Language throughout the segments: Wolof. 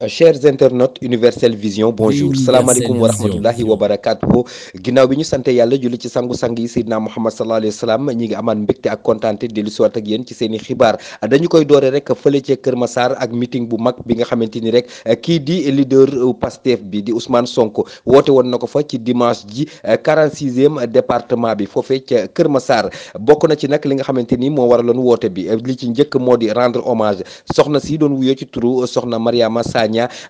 Chers internautes Universel Vision bonjour salaamaaleykum wa rahmatullahi wa barakatuhu ginnaaw bi ñu sante yàlla julli ci sangu-sang yi Seydina Muhammad sallallahu alayhi wa sallam ñi ngi amaan mbégte ak kontaante dellu siwaat ak yéen ci seen i xibaar dañu koy doore rek fële ca Kër Massar ak meeting bu mag bi nga xamante ni rek kii di leader Pastef bi di Ousmane Sonko woote woon na ko fa ci dimanche ji 46e département bi foofee ca Kër Massar bokk na ci nag li nga xamante ni moo waraloon woote bi li ci njëkk moo di rendre hommage soxna si doon wuyoo ci turu soxna Mariama Sagna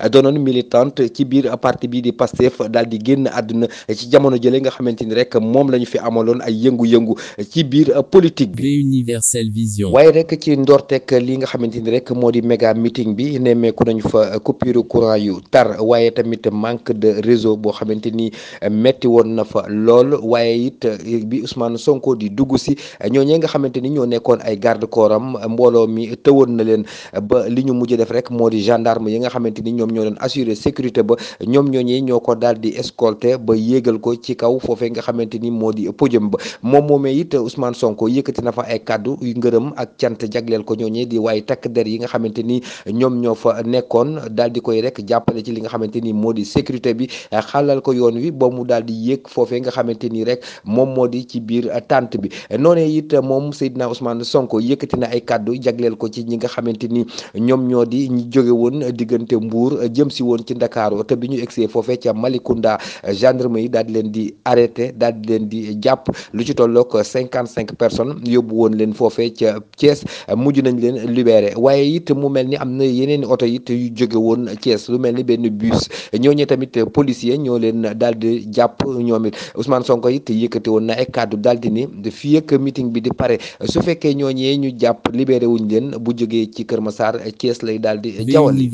doonoon militante ci biir parti bi di Pastef daal di génn àdduna ci jamono jële nga xamante ni rek moom la ñu fi amaloon ay yëngu-yëngu ci biir politique bi. Universel Vision. waaye rek ci ndorteeg li nga xamante ni rek moo di méga meeting bi nemmeeku nañu fa coupure courant yu tar waaye tamit manque de réseau boo xamante ni metti woon na fa lool waaye it bi Ousmane Sonko di dugg si ñooñee nga xamante ni ñoo nekkoon ay garde corps am mbooloo mi tëwoon na leen ba li ñu mujj def rek moo di gendarme yi nga xamante ni ñoom ñoo doon assurer sécurité ba ñoom ñooñee ñoo ko daal di escolter ba yéegal ko ci kaw foofee nga xamante ni moo di podium ba moom moomee it Ousmane Sonko yëkkati na fa ay kàddu yu ngërëm ak cant jagleel ko ñooñee di waaye takk der yi nga xamante ni ñoom ñoo fa nekkoon daal di koy rek jàppale ci li nga xamante ni moo di sécurité bi xalal ko yoon wi ba mu daal di yéeg foofee nga xamante ni rek moom moo di ci biir tànt bi noonee it moom Seydina Ousmane Sonko yëkkati na ay kàddu jagleel ko ci ñi nga xamante ni ñoom ñoo di ñi jóge woon diggante Mbour jëm si woon ci Ndakaaru te bi ñu egsee foofee ca Malicounda gendarme yi daal di leen di arrêté daal di leen di jàpp lu ci tollook 55 personnes yóbbu woon leen foofee ca Thiès mujj nañ leen libéré waaye it mu mel ni am na yeneen oto it yu jóge woon Thiès lu mel ni benn bus ñooñu tamit policier ñoo leen daal di jàpp ñoom it Ousmane Sonko it yëkkati woon na ay kàddu daal di ni fii ak meeting bi di pare su fekkee ñooñee ñu jàpp libéré wuñ leen bu jógee ci Kër Massar Thiès lay daal di jawali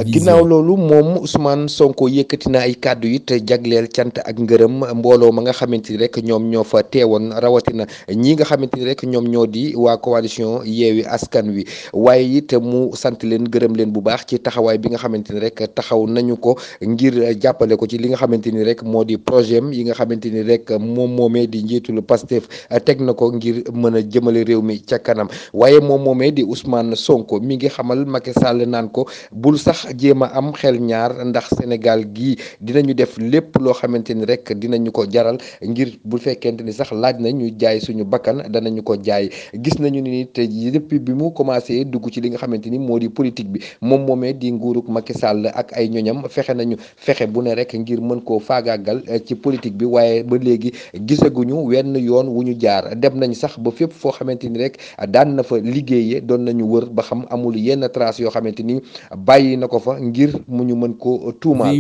ginnaaw loolu moom Ousmane Sonko yëkkati na ay kàddu it jagleel cant ak ngërëm mbooloo ma nga xamante ni rek ñoom ñoo fa teewoon rawatina ñi nga xamante ni rek ñoom ñoo di waa coalition Yewwi Askan Wi waaye it mu sant leen gërëm leen bu baax ci taxawaay bi nga xamante ni rek taxaw nañu ko ngir jàppale ko ci li nga xamante ni rek moo di projet yi nga xamante ni rek moom moomee di njiitul Pastef teg na ko ngir mën a jëmale réew mi ca kanam waaye moom moomee di Ousmane Sonko mi ngi xamal Macky Sall naan ko bul sax jéem a am xel ñaar ndax Sénégal gii dinañu def lépp loo xamante ni rek dinañu ko jaral ngir bu fekkente ni sax laaj na ñu jaay suñu bakkan danañu ko jaay gis nañu ni te depuis bi mu commencé dugg ci li nga xamante ni moo di politique bi moom moomee di nguuruk Macky Sall ak ay ñoñam fexe bu ne rek ngir mën koo faagaagal ci politique bi waaye ba léegi gisaguñu wenn yoon wu ñu jaar dem nañ sax ba fépp foo xamante ni rek daan na fa liggéeyee doon nañu wër ba xam amul yenn trace yoo xamante ni bàyyi na ko fa ngir mu ñu mën ko tuumaal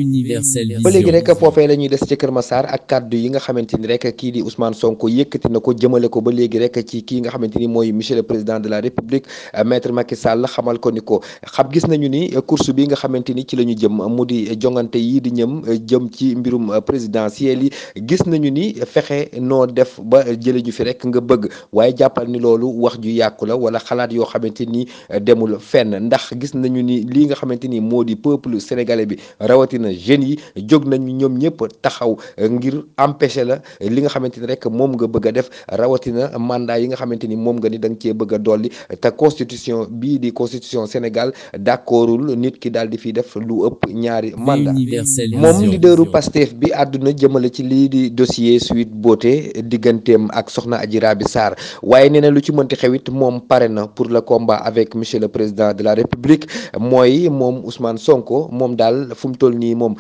ba léegi rek foofee la ñuy des ci Kër Massar ak kàddu yi nga xamante ni rek kii di Ousmane Sonko yëkkati na ko jëmale ko ba léegi rek ci kii nga xamante ni mooy monsieur le président de la République maître Macky Sall xamal ko ni ko gis nañu ni course bi nga xamante ni ci la ñu jëm mu di jongante yi di jëm ci mbirum présidentiel yi gis nañu ni fexe noo def ba jële ñu fi rek nga bëgg waaye jàppal ni loolu wax ju yàqu la wala xalaat yoo xamante ni demul fenn ndax gis nañu ni lii nga xamante ni moo di peuple sénégalais bi rawatina jeunes yi jóg nañu ñoom ñëpp taxaw ngir empêcher la li nga xamante ni rek moom nga bëgg a def rawatina mandat yi nga xamante ni moom nga ni da nga cee bëgg a dolli te constitution bii di constitution Sénégal d'accordul nit ki daal di fi def lu ëpp ñaari mandat moom leaderu Pastef bi àdduna jëmale ci lii di dossier Sweet Beauté digganteem ak soxna Adji Raby Sarr waaye nee na lu ci mënti xewit moom pare na pour le combat avec monsieur le président de la République mooy moom Ousmane Sonko moom daal fu mu toll nii moom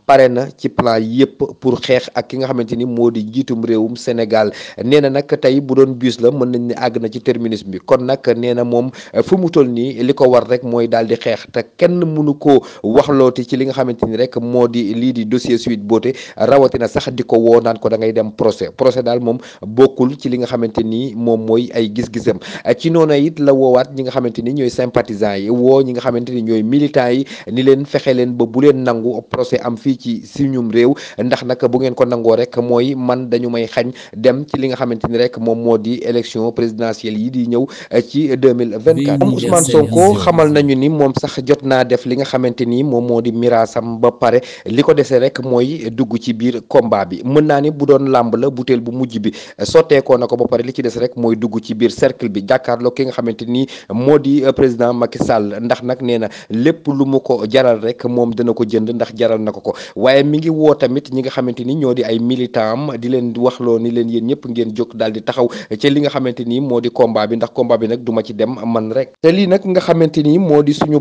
pare na ci plan yëpp pour xeex ak ki nga xamante ni moo di jiitum réewum Sénégal nee na nag tey bu doon bus la mën nañ ne àgg na ci terminus bi kon nag nee na moom fu mu toll nii li ko war rek mooy daal di xeex te kenn mënu koo waxlooti ci li nga xamante ni rek moo di lii di dossier Sweet Beauté rawatina sax di ko woo naan ko da ngay dem procès daal moom bokkul ci li nga xamante ni moom mooy ay gis-gisam ci noonu it la woowaat ñi nga xamante ni ñooy sympathisants yi woo ñi nga xamante ni ñooy militants yi ni leen fexe leen ba bu leen nangu procès am fii ci suñum réew ndax nag bu ngeen ko nangoo rek mooy man dañu may xañ dem ci li nga xamante ni rek moom moo di élection présidentielle yi di ñëw ci 2024 moom Ousmane Sonko xamal nañu ni moom sax jot naa def li nga xamante ni moom moo di miraasam ba pare li ko dese rek mooy dugg ci biir combat bi mën naa ni bu doon làmb la butéel bu mujj bi sotteekoo na ko ba pare li ci des rek mooy dugg ci biir cercle bi jàkkaarloo ki nga xamante ni moo di président Macky Sall ndax nag nee na lépp lu mu ko jaral rek moom dana ko jënd ndax jaral na ko waaye mi ngi woo tamit ñi nga xamante ni ñoo di ay militant am di leen waxloo ni leen yéen ñëpp ngeen jóg daal di taxaw ci li nga xamante ni moo di combat bi ndax combat bi nag duma ci dem man rek te lii nag nga xamante ni moo di suñu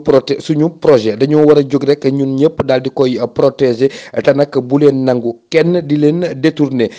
projet dañoo war a jóg rek ñun ñëpp daal di koy protéger te nag bu leen nangu kenn di leen détourner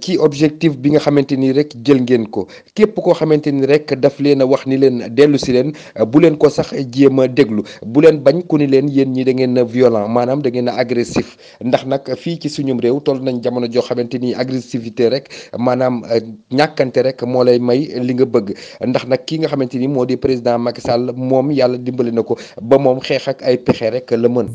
ci objectif bi nga xamante ni rek jël ngeen ko képp koo xamante ni rek daf leen a wax ni leen dellu si leen bu leen ko sax jéem a déglu bu leen bañ ku ni leen yéen ñi da ngeen a violent maanaam da ngeen a agressif ndax nag fii ci suñum réew toll nañ jamono joo xamante ni agressivité rek maanaam ñàkkante rek moo lay may li nga bëgg ndax nag kii nga xamante ni moo di président Macky Sall moom yàlla dimbali na ko ba moom xeex ak ay pexe rek la mën.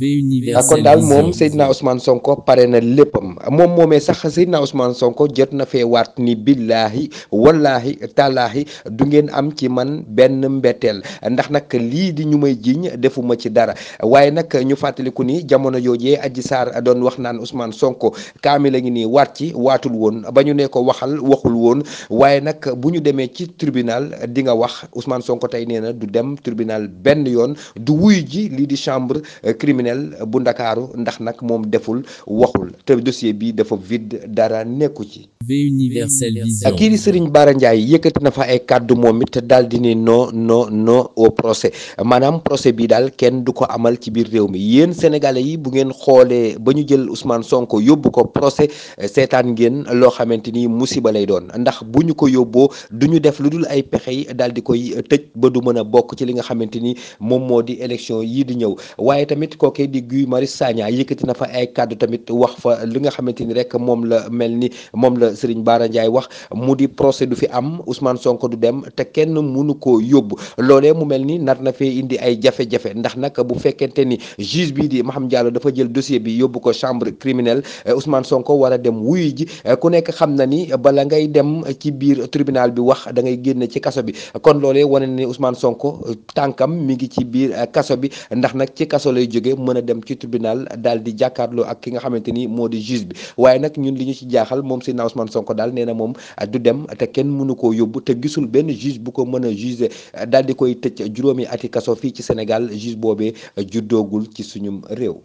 kon daal moom Seydina Ousmane Sonko pare na léppam moom moomee sax Seydina Ousmane Sonko jot na fee waat ni billaahi wallaahi taalaahi du ngeen am ci man benn mbetteel ndax nag lii di ñu may jiiñ defuma ci dara waaye nag ñu fàttaliku ni jamono joojee Adji Sarr doon wax naan Ousmane Sonko kaami la ngi nii waat ci waatul woon ba ñu ne ko waxal waxul woon waaye nag bu ñu demee ci tribunal di nga wax Ousmane Sonko tey nee na du dem tribunal benn yoon du wuy ji lii di chambre criminelle bu Ndakaaru ndax nag moom deful waxul te dossier bi dafa vide dara nekku ci. Universel Vision. kii di Serigne Bara Ndiaye yëkkati na fa ay kàddu moom it daal di ne non au procès maanaam procès bi daal kenn du ko amal ci biir réew mi yéen sénégalais yi bu ngeen xoolee ba ñu jël Ousmane Sonko yóbbu ko procès seetaan ngeen loo xamante ni musiba lay doon ndax bu ñu ko yóbboo du ñu def lu dul ay pexe yi daal di koy tëj ba du mën a bokk ci li nga xamante ni moom moo di élection yii di ñëw waaye tamit kookee di Guy Marius Sagna yëkkati na fa ay kàddu tamit wax fa li nga xamante ni rek moom la mel ni moom la Serigne Bara Ndiaye wax mu di procès du fi am Ousmane Sonko du dem te kenn mënu koo yóbbu loolee mu mel ni nar na fee indi ay jafe-jafe ndax nag bu fekkente ni juge bii di Maham Diallo dafa jël dossier bi yóbbu ko chambre criminelle Ousmane Sonko war a dem wuyu ji ku nekk xam na ni bala ngay dem ci biir tribunal bi wax da ngay génn ci kaso bi kon loolee wane ni Ousmane Sonko tànkam mi ngi ci biir kaso bi ndax nag ci kaso lay jóge mën a dem ci tribunal daal di jàkkaarloo ak ki nga xamante ni moo di juge bi waaye nag ñun li ñu ci jaaxal moom Seydina Ousmane Sonko daal nee na moom du dem te kenn mënu koo yóbbu te gisul benn juge bu ko mën a juger daal di koy tëj juróomi ati kaso fii ci Sénégal juge boobee juddoogul ci suñum réew.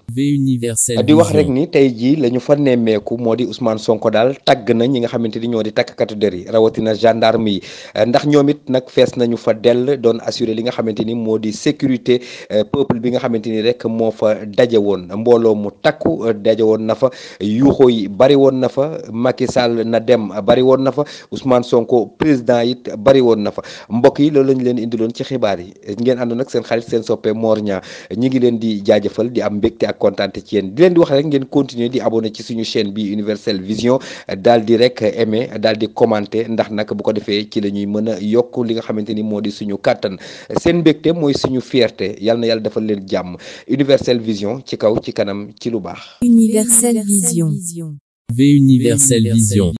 di wax rek ni tey jii la ñu fa nemmeeku moo di Ousmane Sonko daal tagg na ñi nga xamante ni ñoo di takkatu der yi rawatina gendarme yi ndax ñoom it nag fees nañu fa dell doon assurer li nga xamante ni moo di sécurité peuple bi nga xamante ni rek moo fa daje woon mbooloo mu takku daje woon na fa yuuxoo yi bari woon na fa Macky Sall na dem bari woon na fa Ousmane Sonko président it bari woon na fa mbokk yi loolu lañu leen indiloon ci xibaar yi ngeen àndoon ak seen xarit seen soppe Mor Niang ñi ngi leen di jaajëfal di am mbégte ak kontaante ci yéen di leen di wax rek ngeen continuer di abonné ci suñu chaîne bi Universel Vision daal di rek aimer daal di commenter ndax nag bu ko defee ci la ñuy mën a yokk li nga xamante ni moo di suñu kàttan seen mbégte mooy suñu fierté yal na yàlla defal leen jàmm Universel Vision ci kaw ci kanam ci lu baax. Universel Vision. Universel Vision.